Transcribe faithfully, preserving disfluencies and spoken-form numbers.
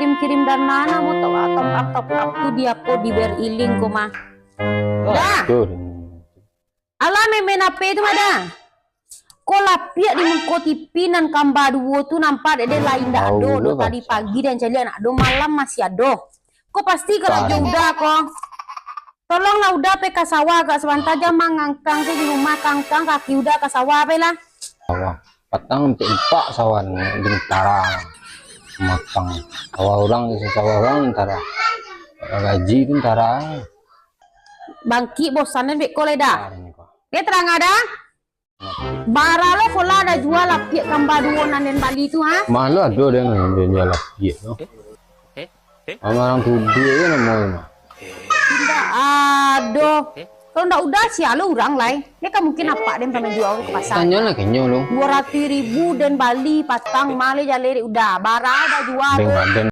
Kirim-kirim dana namo top up, top up, top up tu di apo, di Beriling ko mah. Dah. Alah, main-main apo tu mah dah. Ko lapiak di muko T V nan kamba duo tu nampak dek den lain dak ado doh. Tadi pagi den caliak nak ado, malam masih ado. Ko pasti ko lagi Uda ko. Tolonglah Uda pai ka sawah agak sabanta, jan mangangkang se di rumah, kangkang kaki Uda ka sawah pai lah. Sawah. Patang ampek empat sawah ni, bintara. Matang. Sawah urang, sawah urang bintara. Gaji tu bintara. Bangkik bosan den beko lai dah. Dia terang ada? Bara lo ko lah ado jua lapiak kamba duo nan den bali tu, ha? Malah ado den, den jual lapiak tu. Sama urang tuduah je namo tu mah. Indak ado. Kalau ndak Uda, sia lo urang lai. Dia kan mungkin apak den pernah jual ke pasar. Tanyo lah kenyo lo. Duo ratuih ribu den bali patang, maleh jaleh dek Uda. Bara ado jua tu. Den, den